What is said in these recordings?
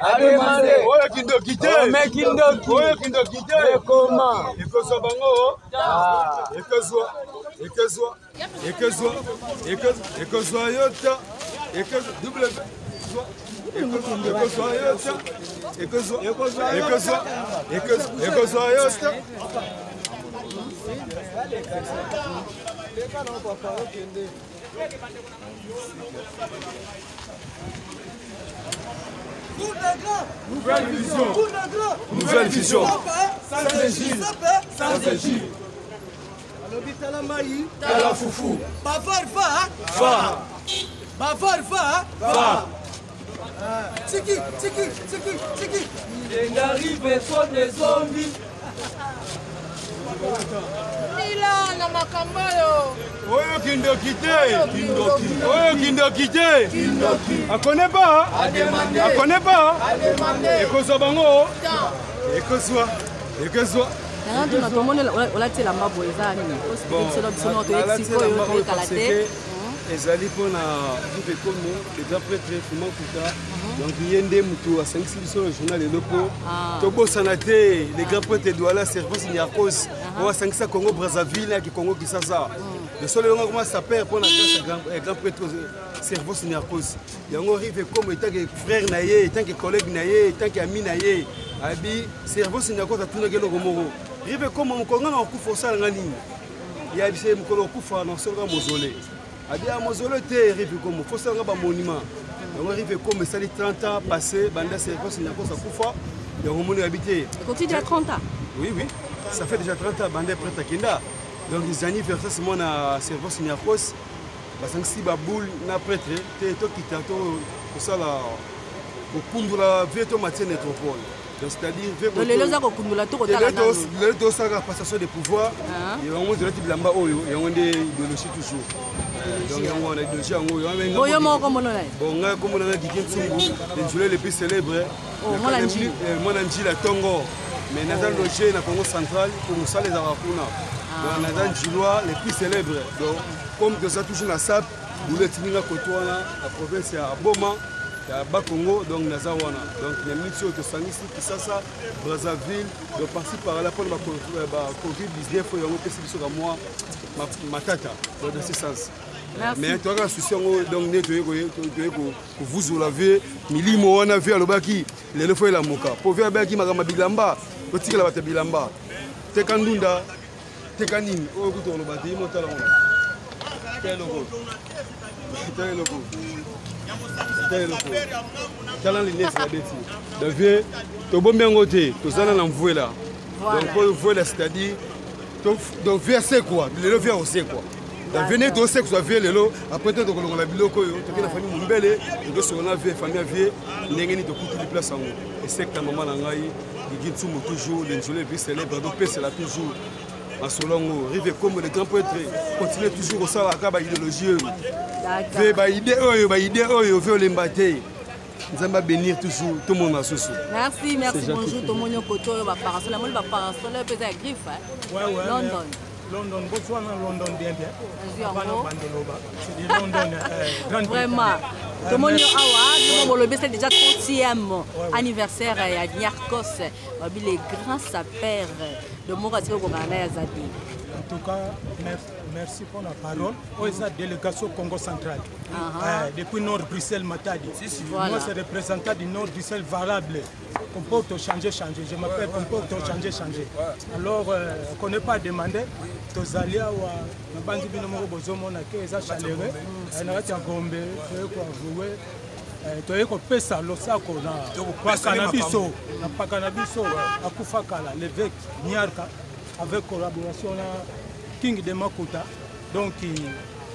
Oyo kindoki te. Me kindoki. Oyo kindoki te. Ekoma. Ekozwa bango. Ekozwa. Ekozwa. Ekozwa. Ekozwa yo ta. Ekozwa. W. Ekozwa yo ta. Ekozwa. Ekozwa. Ekozwa yo ta. Nouvelle vision. Nouvelle vision. Sans égide. Sans égide. Alobi tala mai. Tala fufu. Bavar va. Va. Bavar va. Va. Tiki, tiki, tiki, tiki. Ndengarive so des zombies. Mila na makambo oyo. Oyo kindoki te. Oyo kindoki te. Akone ba. Akone ba. Ekozwa bango. Ekozwa. Ekozwa. Nanga tuna tomoni olati elamba boye eza nini? Biso biso noko toyeki sikoyo toyekala te. Ezali mpona vive komo le grand prêtre Fuma Kuta. Donc ye nde motu asangisi biso na journal lelo mpo tobosana te le grand prêtre Douala Servos Niarcos oyo asangisa Congo Brazzaville na Congo Kinshasa. Le seul elonga koma saper mpona grâce ya grand prêtre Servos Niarcos. Yango rive komo etant que frère na ye, etant que collègue na ye, etant que ami na ye, abi Servos Niarcos atunaki eloko moko. Rive komo mokolo nga na kokufa osala nga nini? Ye ayebisa ye mokolo okufa na osalaka mausolée. Abi ya mausolée te rive komo, faut osalanga ba monument. Yango rive komo esali 30 ans passé banda Servos Niarcos akufa. Yango moni abi te. Ekoki déjà 30 ans? Oui oui, ça fait déjà 30 ans banda prêtre akenda. Donc ils anniversaire mwana Servos Niarcos basangisi ba boule na prêtre te tokita to kosala kokundola vie to matie nécropole. Donc c'est-à-dire vie Donc lelo oza kokundola to kotala nanu. Lelo tosalaka passation de pouvoir. Yango tolati bilamba oyo, yango nde idéologie toujours. Donc yango wana idéologie yango oyo. Bon, yo moko kombo na ye? Bon, ngai kombo na ngai Didier Nsungu, le Nzule le plus célèbre. Oh, mwana Njili. Mwana Njili ya Tongo. Mais naza logé na Congo central pour mosala ezalaka kuna. Donc naza Njilois le plus célèbre. Donc comme toza toujours na SAP, boulot etindi nga koto wana na province ya Boma ya Bakongo, donc naza wana. Donc na minute oyo tosangisi Kinshasa, Brazzaville, donc par-ci par-là mpona ba Covid-19 oyo yango epesi biso ka mwa matata donc dans ce sens. Merci. Mais toyaka na souci yango donc nde toye kovuzola vie milimo wana vie alobaki lelo fo elamuka po vie abaki makambo ya bilamba totikela bato ya bilamba teka ndunda teka nini oyo kutu koloba te ye motala ngo tala eloko tala eloko tala eloko tala linesi na beti donc vie tobombi yango te tozala na mvuela donc oyo mvuela c'est-à-dire donc vie asekwa lelo vie akosekwa donc vie nde tosekwa vie lelo après te tokolongola biloko oyo toke na famille mombele tokosokola na vie famille ya vie ndenge nini tokutuli place yango esekta mama na ngai Didi Nsumu toujours le Nzole plus célèbre topesela toujours masolo yango rive kombo le grand prêtre continue toujours kosalaka ba idéologie oyo ve ba idée oyo ba idée oyo ve olemba te Nzambe a bénir toujours tout le monde na susu. Merci, merci, bonjour tout le monde koto oyo ba parasol, amoni ba parasol oyo pesa ya griffe hein. Ouais ouais. London. London, Botswana, London bien bien. Azwi yango. Bana bandoloba. C'est du London grande Vraiment. Tomoni yo awa, tout bolobi c'est déjà 30e anniversaire ya Niarcos, babi les grands sapeurs de moko atiki kokana na ya Zadi. En tout cas, merci, merci pour la parole. Oyo eza délégation Congo central. Depuis Nord Bruxelles Matadi. Voilà. Moi c'est représentant du Nord Bruxelles valable. Comporte changer changer. Je m'appelle comporte changer changer. Alors on connaît pas demander tozali awa na bandi bino moko bozomona ke eza chaleureux. Na kati ya Gombe toye ko avouer toye kopesa losako na paka na biso, na paka na biso akufa kala l'évêque Niarka avec collaboration na King de Makuta. Donc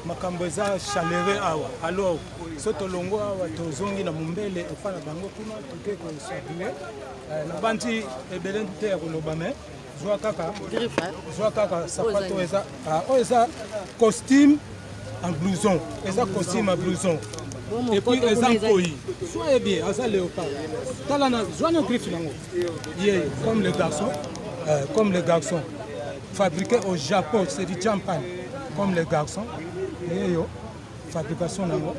makambo eza chaleureux awa. Alors so tolongo awa tozongi na mombele epa na bango kuna toke kosaluer. Na bandi ebele te ya koloba mais zwa kaka Griffe, hein? zwa kaka sapato eza, ah, oyo eza costume en blouson, eza costume en blouson. Bon, Et puis mokoto eza kuna eza nkoi. Soyez bien, aza léopard. Tala na zwa na griffe nango. Ye comme le garçon, comme le garçon fabriqué au Japon, c'est du Japan. Comme le garçon, ye yo fabrication nango,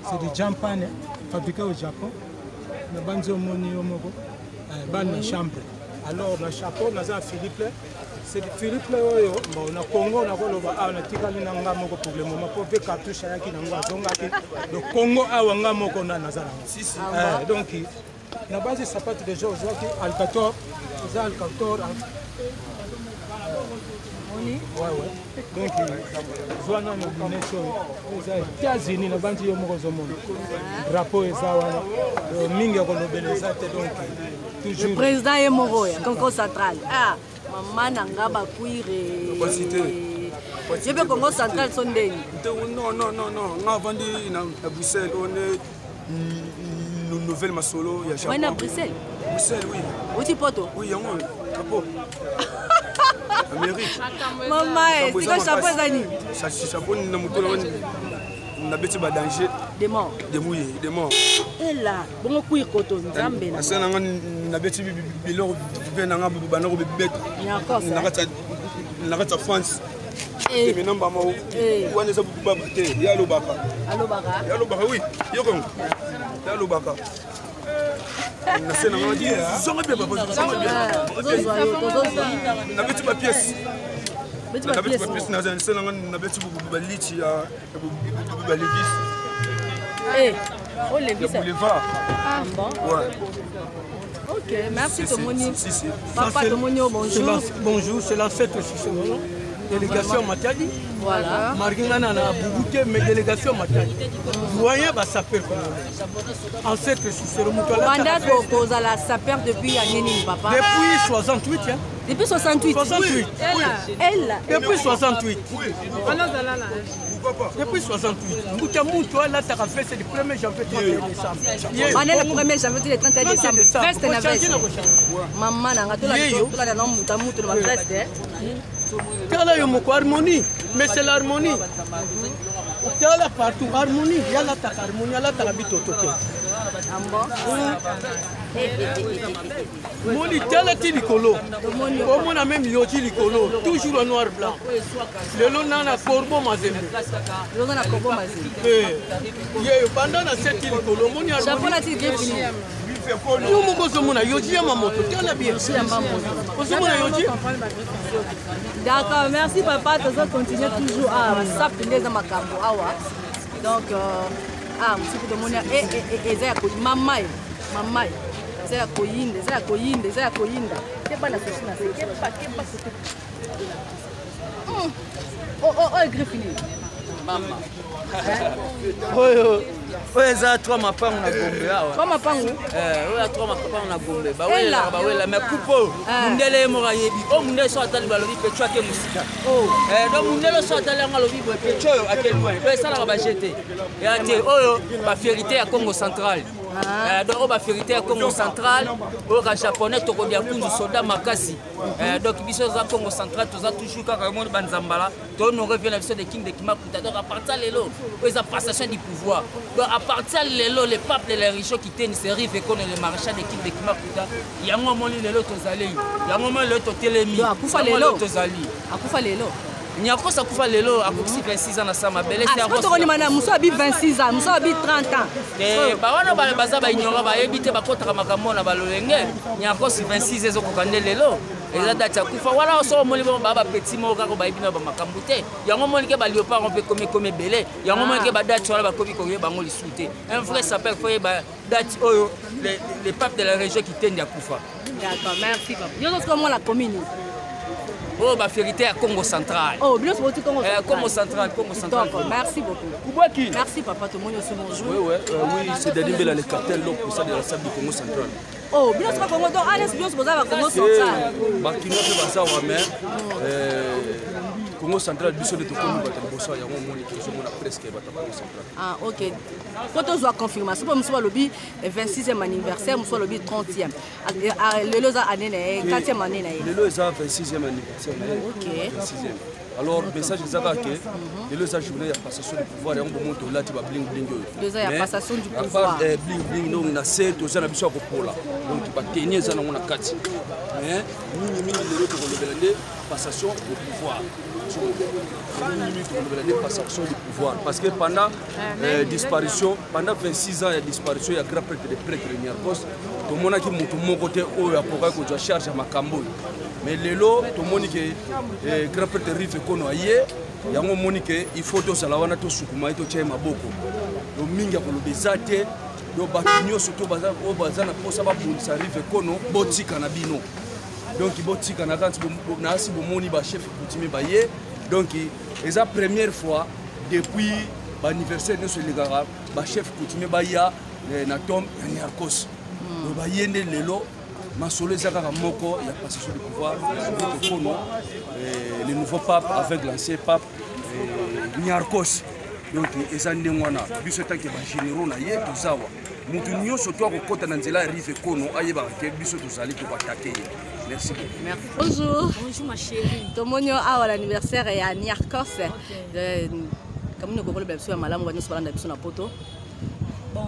c'est du Japan fabriqué au Japon. Nabanzi omoni yo moko bana na chambre. Alors na chapeau naza Philippe, c'est Philippe oyo. Bon, na Congo nakoloba awa natikali na nga moko pour le moment, po ve cartouche ayaki nango, azongaki. Donc Congo awa nga moko na naza nango. Donc na base sapatu déjà ozwaki Alcator, eza Alcator. Ouais. Donc zwa nano lunette oyo eza États-Unis. Na bandi yo moko ozomona drapeau eza wana. Mingi ya kolobela eza te, donc toujours président ye moko ya Congo Central. Ah, mama na nga, bacuir ye mpe Congo Central so ndeni. Non, non, non, non, nga avandi na Bruxelles, on est nouvelle masolo ya Japon. Na Bruxelles? Bruxelles, oui. Uti poto? Oui, yango drapeau Amérique. Mama, sika chapeau eza nini? Chapeau na moto nabeti badanger. De mort. De mouye de mort. Ela bongo cuir koto nzambe na ase nanga nabeti biloko mpe nanga banda kobeta na kati ya France. Mena mbama wana eza baba te, ye alobaka. Alobaka. Ye alobaka, oui, yokongo ye alobaka na se nanga zonga bien, papa, zonga bien. Nabeti bapièce, nabeti bapièce na se nanga, nabeti baliti ya balevis ya boulevard. Ah bon? Ouais. Ok, merci. Tomoni. Si, si. Papa Tomoni, bonjour. Bonjour, c'est l'ancêtre Cicéron. Délégation Matadi. Voilà. Marqué na Bubu te, mais délégation Matadi. Doyen ba sapeur congolais. Ancêtre Cicéron moto. Banda kozala sapeur depuis année nini, papa? Depuis 68, hein. Depuis 68? 68. Oui. Elle. Depuis 68. Oui. Depuis 68. Mbuta mutu alataka veste du 1er janvier 31 décembre. Banda le 1er janvier le 31 décembre. Veste na veste. Mama na nga tolanda na mbuta mutu na veste. Tala yo moko, harmonie, mais c'est l'harmonie. Tala partout harmonie, ye alataka harmonie, alataka bitoto te. Moni tala ti likolo, omona même yo ti likolo, toujours en noir blanc. Lelo na Corbeau Mazembe. Lelo na Corbeau Mazembe. Yeyo banda na se ti likolo, omoni. Yo moko ozomona Yohji Yamamoto, tala bien, ozomona Yohji. D'accord, merci papa. Tozo continuer toujours awa, sape nde eza makambo awa. Donc ah, mosuku tomoni eza ya mama ye, mama ye, eza ya koyinda, eza ya koyinda, eza ya koyinda. Keba na sosi na se, keba, keba soki oyo griffe nini? Mama, oyo eza trois mapango na Gombe awa. Trois mapango? Oyo ya trois mapango na Gombe, bawelelaka, bawela, mais coupe oyo mundele ye moko ayebi. Oyo mundele so atali, balobi pecho ake mosika. Donc mundele so atali yango, alobi boye, pecho oyo ake loin. Donc esalaka baje te ya te. Oyo bafierté ya Congo Central. Donc oyo bafierté ya Congo Central, oyo ka Japonais tokodia kunzu soldat makasi. Donc biso toza Congo Central, toza toujours kaka omoni banzambala, tohonore vie na biso de King de Kimakuta. Donc à partir lelo oyo eza passation du pouvoir. Donc à partir lelo, le pape de la région Kiteni se rive ekono, le maréchal de King de Kimakuta. Yango omoni lelo tozali, yango omoni lelo totelemi. Akufa lelo? Tozali. Akufa lelo? Niarcos akufa lelo, akokisi 26 ans na sa mabele. Tokonima na mosu abi 26 ans, mosu abi 30 ans. Bawana baza baignorant, bayebi te, bakotaka makambo na balolenge. Niarcos 26 ezokoka nde lelo, eza date ya kufa wana. So omoni bongo baa bapeti moko kaka bayebi na bamakambo te. Yango omoni ke baleopard mpe komi ekomi ebele. Yango omoni ke badate wana bakomi koyeba yango lisusu te. Un vrai sapeur faut yeba date oyo le pape de la région Kitendi akufa. D'accord, merci papa. Yo soki omona commune? Oyo bafierté ya Congo Central. Oh, bino sokoti Congo Central. Congo Central, Congo Central. Merci beaucoup. Kubwaki. Merci papa, tomoni aussi, bonjour. Oui, ouais, oui, c'est Dadi Mbela, le cartel, l'homme pour ça de la salle du Congo Central. Oh, bino soka Congo, donc ales bino boza ba Congo Central. Bakino mpe baza wa, mais Congo Central biso nde tokomi bato liboso. Yango omoni tozomona presque bato ya Congo Central. Ah ok, po tozwa confirmation, mpo mosusu balobi 26e anniversaire, mosusu balobi 30e. Lelo eza année na ye, 4e année na ye. Lelo eza 26e anniversaire na ye. Ok. 26e. Alors message eza kaka ke lelo eza journée ya passation du pouvoir, yango bomoni tolati ba bling bling oyo. Eza ya passation du pouvoir. Eh, bling bling donc na se toza na biso ya kopola, donc bateni eza nango na kati, mais mingi mingi lelo tokolobela nde passation du pouvoir. Mingi tokolobela nde passation du pouvoir parce que pendant euh, disparition, pendant 26 ans ya disparition ya grand prêtre de prêtre Niarcos, tomonaki moto moko te oyo akokaki kozwa charge ya makambo oyo. Mais lelo tomoni ke eh, grand prêtre Rive Kono aye, yango omoni ke il faut tozala wana, tosukuma ye, totya ye maboko. Do mingi ya koloba eza te. Do bato nyonso to oyo baza na mposa babundisa Rive Kono, botika na bino. Donc botika na kati naasi, bomoni bachef coutumier baye. Donc eza première fois depuis baanniversaire nyonso elekaka bachef coutumier baya eh, na tombe ya Niarcos. Donc baye nde lelo. Masolo eza kaka moko ya passation du pouvoir ya Rive Kono, eh, le nouveau pape avec l'ancien pape eh, Niarcos. Donc eza ndenge wana, biso etanke bagénéraux na ye tozawa, motu nyonso to akokɔta na nzela ya Rive Kono ayebaka ke biso tozali tokoatake ye. Merci beaucoup. Merci. Bonjour. Bonjour ma chérie. Tomoni yo awa l'anniversaire ya Niarcos. Kamoni okokolobela biso ya malamu banyonso balanda biso na poto. Bon,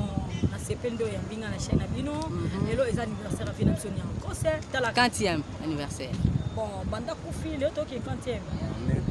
nasepeli nde oyambi nga na chaîne na bino. Lelo eza anniversaire ya vie na biso Niarcos. Tala 40e anniversaire. Bon, banda kufi lelo toki 40e.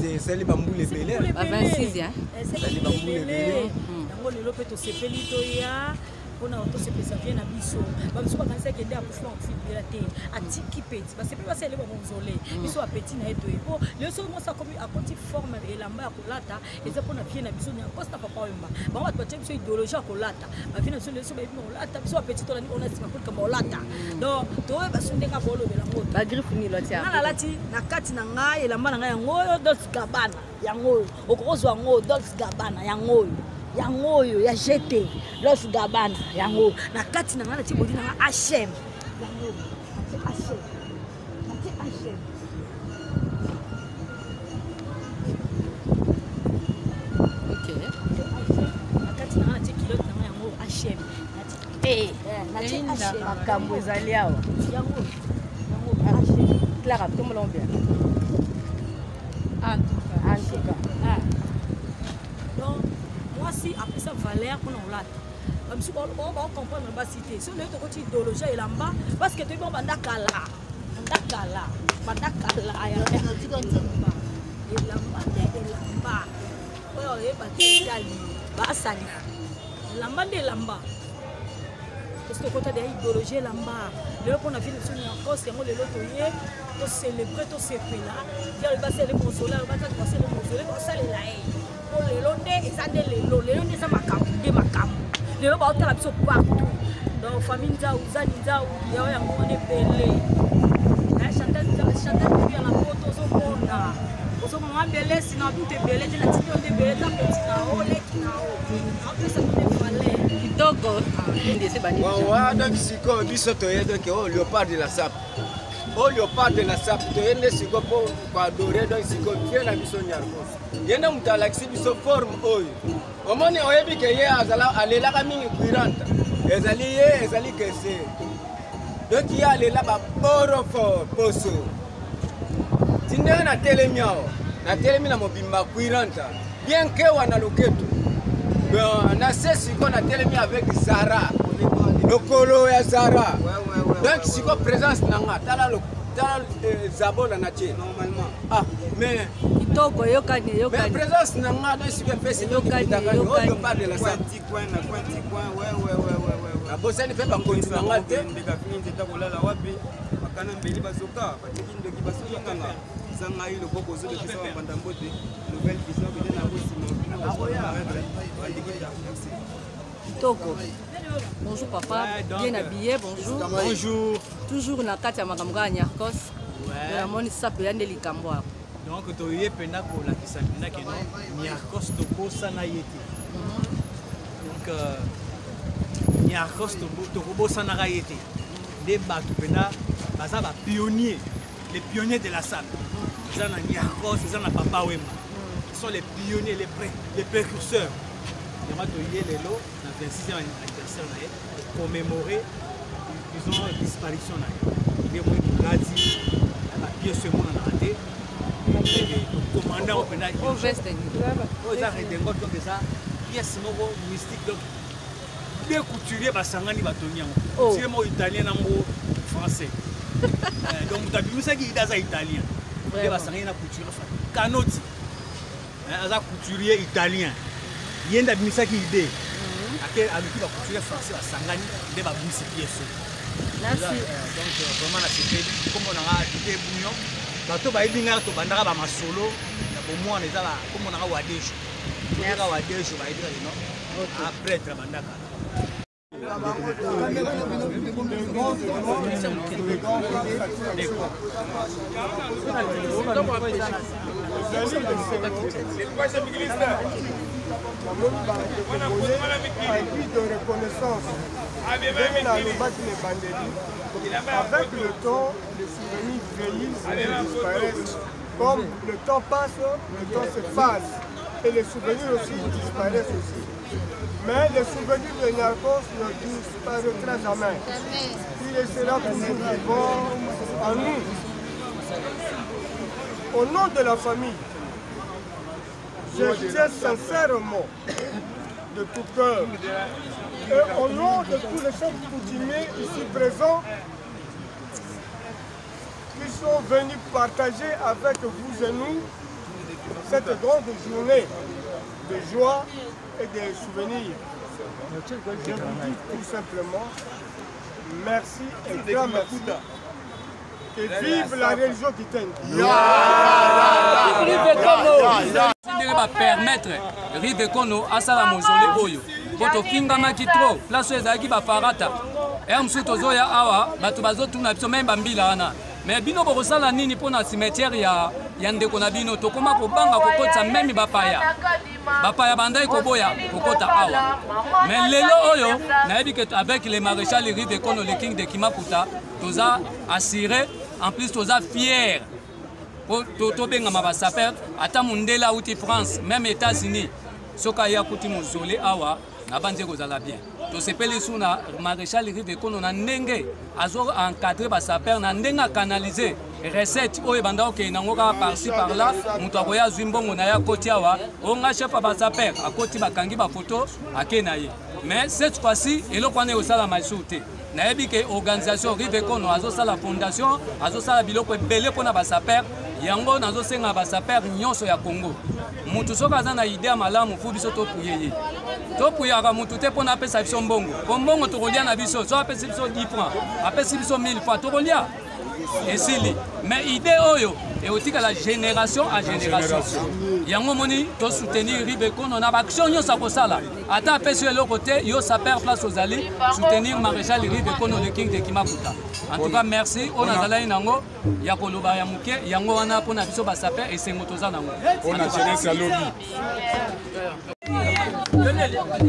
Te, esali bambula ebele. Ba 26 hein. Esali bambula ebele. Yango lelo mpe tosepeli toya mpona tosepelisa vie na biso. Bamisu bakanisaki ende akufi, akufi libela te, atiki peti basepeli basalele bamozole biso bapeti na ye toye. Po lelo soki mwasi akomi akoti forme elamba ya kolata eza mpona vie na biso Niarcos na Papa Wemba, bango bato batie biso idéologie ya kolata. Bavie na biso lelo so bayebi kolata, biso bapeti tolandi ona nsima kolika baolata. Donc toyeba so ndenge akolobela ngo. Bagriffe nini loti? Nga nalati na kati na ngai elamba na ngai yango oyo Dolce Gabbana, yango oyo okokozwa yango Dolce Gabbana, yango oyo, yango oyo ya GT Dolce Gabbana, yango oyo na kati na ngai natie bodi na ngai HM, yango oyo natie HM, natie HM. Na kati na ngai natie culotte na ngai yango HM, natie natie HM. Makambo ezali awa. Yango yango HM. Clara, tombola bien. En tout cas. En tout cas. Ah. Donc mwasi apesa valeur mpona kolata. Bamisu baocomprendre basi te. So lelo tokoti idéologie ya elamba parce que toyebi bango banda kala, banda kala, banda kala ya elamba, elamba te, elamba oyo oyeba te etali basali elamba nde elamba. Parce tokota deya idéologie elamba lelo mpona vie na biso Niarcos. Yango lelo toye tocélébre, tosepela. Dia alobi basele mozole, alobi bataki basele mozole, basalela ye po lelo nde eza nde lelo, lelo nde eza makambo, nde makambo lelo baotala biso partout. Donc famille Nzau, Zani Nzau yao, yango wana ebele. Chantal, Chantal ya na poto, ozomona, ozomona mbelesi na butu ebele te, natiki yo nde ebele ta peti na o leki na o naopesa nde valeur. Kitoko. Wawa, donc sikoyo biso toye, donc oyo léopard de la sape, oyo léopard de la sape, toye nde sikoyo mpo koadorer. Donc sikoyo vie na biso Niarcos, ye nde moto alakisi biso forme oyo omoni. Oyebi ke ye azala alelaka mingi cuirante, ezali ye, ezali kese. Donc ye alela baborofo poso ti ndenge natelemi awa, natelemi na mobimba cuirante bien kewa na loketo. Bon, na se sikoyo natelemi avec Zara, lokolo ya Zara. Donc sikoyo présence na nga, tala tala zabola na tie. Ah, mais Kitoko, eyokani. Mais Eyokani. présence na nga donc sikoyo epesi. Eyokani, eyokani. Léopard de la sape, nabosani mpe bakonzi na nga te. Ndeka fini nzeta kolala wapi, bakana mbeli bazoka bateki ndoki basoki nganga eza ngai loboko ozolekisa bambanda mbote nouvelle vision kende na yango nsima. Merci. Kitoko. Bonjour papa, bien habillé, bonjour. Bonjour. Toujours na kati ya makambo kaka Niarcos. Namoni sape ya nde likambo awa. Donc toye mpenza kolakisa mpenza ke non, Niarcos tobosana ye te. Donc Niarcos tokobosanaka ye te. Nde bato mpenza baza bapionnier, les pionniers de la sape eza na Niarcos, eza na Papa Wemba. Ils sont les pionniers, les précurseurs. Yango toye lelo na 26e anniversaire na ye commémorer, disons, disparition na ye. Nde moi tolati bapièce emonanaka te. Tokomanda yango mpenza oyo eza redingote, donc eza pièce moko mystique. Donc deux couturier basangani, batongi yango. Oh. Couturier moko italien na moko français. Donc moto abimisaki ide aza italien, nde basangani na couturier Kanoti. Aza couturier italien, ye nde abimisaki idée. Ake aluki bacouturier français, basangani nde babimisi pièce oyo. Merci. Donc vraiment nasepeli. Nkombo na nga Dide Bouillon. Bato bayebi ngai, tobandaka bamasolo na bomwana. Eza nkombo na nga Wadejo. Tobengaka Wadejo, bayebi kaka no prêtre bandaka. Et de reconnaissance, ndenge nalobaki na ebandeli, avec le temps, les souvenirs vieillissent et disparaissent. Comme le temps passe, le temps s'efface et les souvenirs aussi disparaissent aussi, mais les souvenirs de Niarcos ne disparaîtra jamais. Il sera toujours vivant en nous. Au nom de la famille, je tiens sincèrement de tout cœur et au nom de tous les chefs coutumiers ici présents qui sont venus partager avec vous et nous cette grande journée de joie et de souvenirs. Je vous dis tout simplement merci et grand merci. Et vive la religion kitendi. Ndenge bapermettre Rive Kono asala mausolée oyo, mpo tofingamaki trop. Place oyo ezalaki bafarata ere mosusu, tozoya awa, bato bazotuna biso meme bambila wana: mais bino bokosala nini mpo na cimetière ya ndeko na bino? Tokóma kobanga kokotisa meme bapaya. Bapaya bandai koboya kokota awa. Mais lelo oyo nayebi ke avec le maréchal Rive Kono, le king de Kimakuta, toza assuré. En plus toza fier po tobengama basapeurs. Ata mondele auti France, même États-Unis, soki aye akuti mausolée awa, na banzi ekozala bien. Tosepeli su na maréchal Rive Kono na ndenge azo encadre basapeurs, na ndenge acanalize recette oyo ebanda kokende nango kaka par-ci par-là. Moto akoya, azwi mbongo na ye, akoti awa: "O nga chef ya basapeurs", akoti, bakangi bafoto, ake na ye. Mais cette fois-ci eloko wana ekosalama lisusu te. Nayebi ke organisation Rive Kono azosala fondation, azosala biloko ebele mpona basapeurs. Yango nazosenga basapeurs nyonso ya Congo, mutu soki aza na idée ya malamu, fu biso topuye ye. Topuyaka mutu te mpona apesa biso mbongo, po mbongo tokolia na biso. So apesi biso 10 francs, apesi biso 1000 francs, tokolia, esili. Mais idée oyo ekotikala génération à génération. Yango omoni, tosoutenir Rive Kono na baaction nyonso akosala. Ata apesi yo eloko te, yo sapeur place ozali, soutenir maréchal Rive Kono, le king de Kimakuta. En tout cas merci. Oyo nazalaki nango ya koloba ya moke, yango wana. Mpona biso basapeurs, esengo toza nango. Mpona jeunesse ya lobi.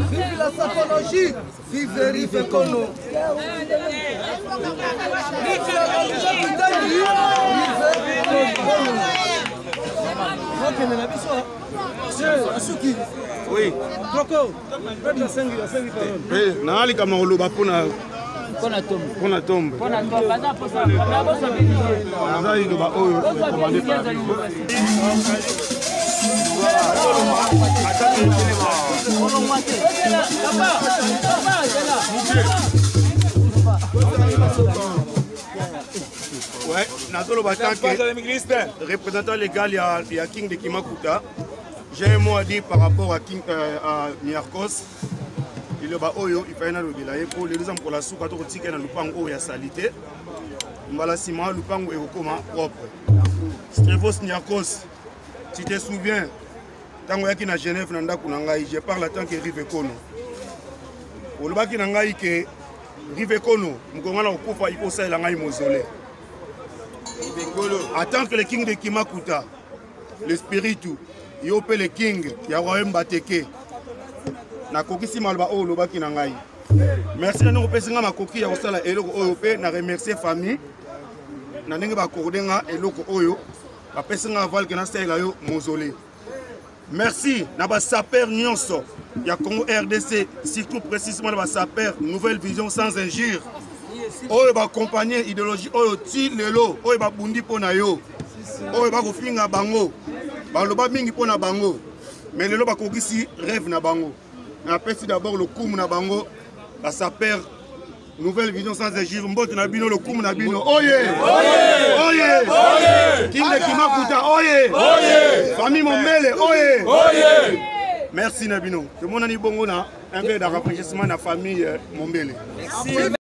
Vive la sapologie! Vive Rive Kono! Vive la religion kitendi! Vive Kono! Okende na biso asuki. Oui. Troko, prêtre asengi asengi parole. Nanga likambo koloba mpona tombe. Naza liloba oyo recommandé par biso. Ouais, nazoloba tant que représentant légal ya king de Kimakuta, j'ai un mot à dire par rapport à king à Niarcos. Liloba oyo ifai nalobela ye mpo lelo eza mokolo ya suka tokotika na lupango oyo ya sali te. Mbala nsima lupango ekokoma propre. Strevos Niarcos, tu te souviens ntango oyaki na Genève na ndako na ngai? Je parle en tant que Rive Kono. Olobaki na ngai ke Rive Kono, mokongo na kokufa, ikosalela ngai mausolée. En tant que le king de Kimakuta, le spiritu, yo mpe le king ya royaume bateke, nakokisi maloba oyo olobaki na ngai. Merci na ndenge opesi ngai makoki ya kosala eloko oyo, mpe na remercier famille na ndenge baaccorder nga eloko oyo, bapesi nga aval ke nasalela yo mausolée. Merci na basapeurs nyonso ya Congo RDC, surtout précisément na basapeurs Nouvelle Vision sans injure oyo baaccompagne idéologie oyo ti lelo oyo, babundi mpo na yo. Oyo bakofinga bango, baloba mingi mpo na bango, mais lelo bakokisi rêve na bango. Napesi d'abord lokumu na bango, basaper Nouvelle vision sans injure, mbote na bino, lokumu na bino. Oye! Oye! Oye! Kinde Kimakuta, oye! Oye! Famille Mombele, oye! Oye! Merci na bino. Tomonani bongo na un verre de rafraîchissement na famille Mombele. Merci.